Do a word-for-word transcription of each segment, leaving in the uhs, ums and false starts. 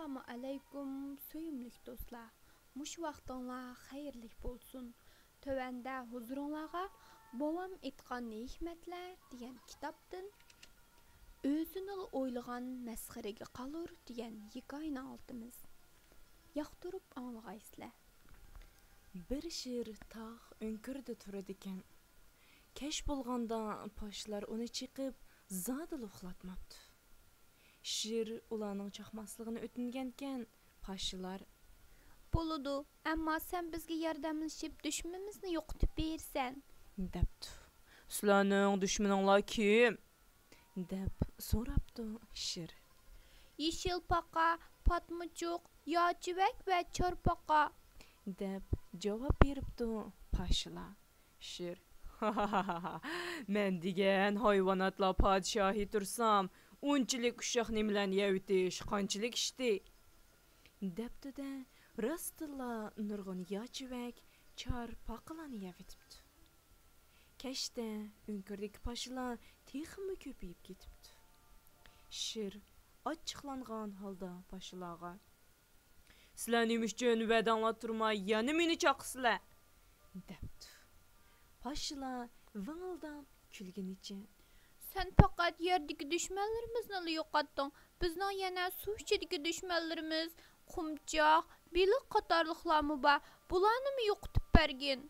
ئەسسالامۇ ئەلەيكۇم، سۆيۈملۈك دوستلار. مۇشۇ ۋاقتىڭلار خەيرلىك بولسۇن. تۆۋەندە ھۇزۇرۇڭلارغا بوۋام ئېيتقان ھېكمەتلەر دېگەن كىتابتىن ئۆزىنىلا ئويلىغان مەسخىرىگە قالۇر دېگەن ھېكايىنى ئاڭلىتىمىز. ياقتۇرۇپ ئاڭلىغايسىلەر. بىر شىر تاغ ئۆڭكۈرىدە تۇرىدىكەن. كەچ بولغاندا پاشىلار ئۇنى چېقىپ، زادىلا ئۇخلاتماپتۇ. شىر ئۇلارنىڭ چاقماسلىقىنى ئۆتۈنگەنكەن، پاشىلار، بولىدۇ، ئەمما سەن بىزگە ياردەملىشىپ، دۈشمىنىمىزنى يوقىتىپ بېرىسەن، دەپتۇ. سىلەرنىڭ دۈشمىنىڭلار كىم؟ دەپ سوراپتۇ شىر. يېشىل پاقا، پاتمىچۇق، ياچىۋەك ۋە چارپاقا، دەپ جاۋاب بېرىپتۇ پاشىلار. شىر، مەن دېگەن ھايۋاناتلار پادىشاھى تۇرسام، ئۇنچىلىك ئۇششاق نېمىلەرنى يەۋېتىش قانچىلىك ئىشتى؟ دەپتۇ-دە، راستتىنلا نۇرغۇن ياچىۋەك، چار، پاقىلارنى يەۋېتىپتۇ. كەچتە ئۆڭكۈردىكى پاشىلار تېخىمۇ كۆپىيىپ كېتىپتۇ. شىر ئاچچىقلانغان ھالدا پاشىلارغا، سىلەر نېمە ئۈچۈن ۋەدەڭلار تۇرماي يەنە مېنى چاقىسىلەر؟ دەپتۇ. پاشىلار ۋىڭىلداپ كۈلگىنىچە، سەن پەقەت يەردىكى دۈشمەنلىرىمىزنىلا يوقاتتىڭ، بىزنىڭ يەنە سۇ ئىچىدىكى دۈشمەنلىرىمىز، قۇمچاق، بېلىق قاتارلىقلارمۇ بار، بۇلارنىمۇ يوقىتىپ بەرگىن،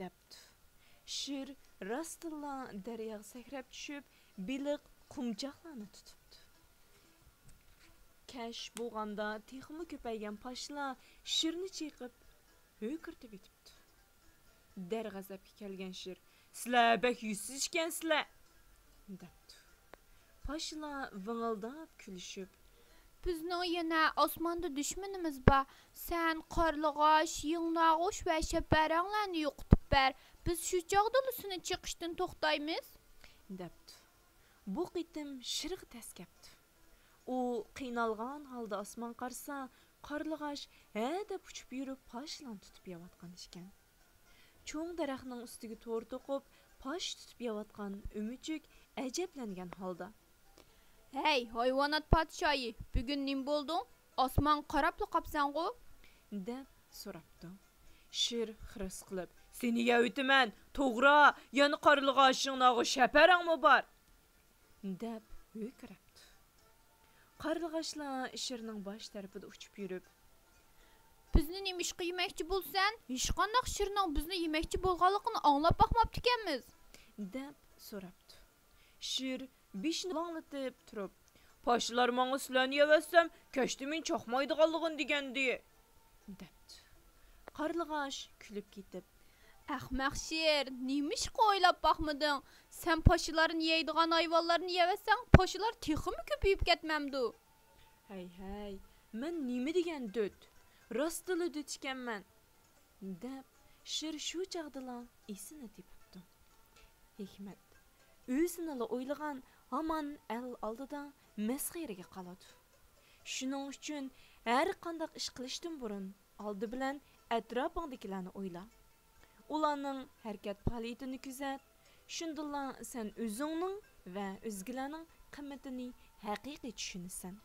دەپتۇ. شىر راستتىنلا دەرياغا سەكرەپ چۈشۈپ، بېلىق، قۇمچاقلارنى تۇتۇپتۇ. كەچ بولغاندا تېخىمۇ كۆپەيگەن پاشىلار شىرنى چېقىپ، ھۆركىرىتىۋېتىپتۇ. دەرغەزەپكە كەلگەن شىر، سىلەر بەك يۈزسىز ئىكەنسىلەر، دەپتۇ. پاشىلار ۋىڭىلداپ كۈلۈشۈپ، بىزنىڭ يەنە ئاسماندا دۈشمىنىمىز بار. سەن قارلىغاچ، يىڭناغۇچ ۋە شەپەرەڭلەرنى يوقىتىپ بەر. بىز شۇ چاغدىلا سېنى چېقىشتىن توختايمىز، دەپتۇ. بۇ قېتىم شىرغا تەس كەپتۇ. ئۇ قىينالغان ھالدا ئاسمانغا قارىسا، قارلىغاچ ھە دەپ ئۇچۇپ يۈرۈپ پاشىلارنى تۇتۇپ يەۋاتقان ئىكەن. چوڭ دەرەخنىڭ ئۈستىگە تور توقۇپ، پاش تۇتۇپ يەۋاتقان ئۆمۈچۈك ئەجەبلەنگەن ھالدا، ھەي، ھايۋانات پادىشاھى، بۈگۈن نېمە بولدۇڭ؟ ئاسمانغا قاراپلا قاپسەنغۇ؟ دەپ سوراپتۇ. شىر خىرىس قىلىپ، سېنى يەۋېتىمەن، توغرا، يەنە قارلىغاچ، يىڭناغۇچ، شەپەرەڭمۇ بار، دەپ ھۆركىرەپتۇ. قارلىغاچلار شىرنىڭ باش تەرىپىدە ئۇچۇپ يۈرۈپ، بىزنى نېمىشقا يېمەكچى بولىسەن؟ ھېچقانداق شىرنىڭ بىزنى يېمەكچى بولغانلىقىنى ئاڭلاپ باقماپتىكەنمىز، دەپ سوراپتۇ. شىر بېشىنى لاڭلىتىپ تۇرۇپ، پاشىلار ماڭا سىلەرنى يەۋەتسەم، كەچتە مېنى چاقمايدىغانلىقىنى دېگەنىدى، دەپتۇ. قارلىغاچ كۈلۈپ كېتىپ، ئەخمەق شىر، نېمىشقا ئويلاپ باقمىدىڭ؟ سەن پاشىلارنى يەيدىغان ھايۋانلارنى يەۋەتسەڭ، پاشىلار تېخىمۇ كۆپىيىپ كەتمەمدۇ؟ ھەي، ھەي، مەن نېمە دېگەن دۆت؟ راستلا دۆت ئىكەنمەن، دەپ شىر شۇ چاغدىلا ئېسىنى تېپىپتۇ. ھېكمەت، ئۆزىنىلا ئويلىغان ھامان ئەل ئالدىدا مەسخىرىگە قالىدۇ. شۇنىڭ ئۈچۈن ھەر قانداق ئىش قىلىشتىن بۇرۇن ئالدى بىلەن ئەتراپىڭدىكىلەرنى ئويلا. ئۇلارنىڭ ھەرىكەت پائالىيىتىنى كۆزەت. شۇندىلا سەن ئۆزۈڭنىڭ ۋە ئۆزگىلەرنىڭ قىممىتىنى ھەقىقىي چۈشىنىسەن.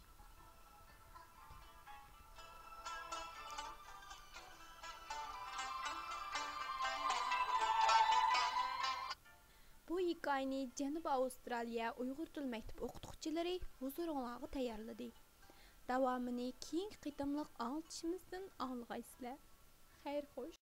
بۇ ھېكايىنى جەنۇبىي ئاۋسترالىيە ئۇيغۇر تىل مەكتىپى ئوقۇتقۇچىلىرى ھۇزۇرۇڭلارغا تەييارلىدى. داۋامىنى كېيىنكى قېتىملىق ئاڭلىتىشىمىزدىن ئاڭلىغايسىلەر. خەير خوش.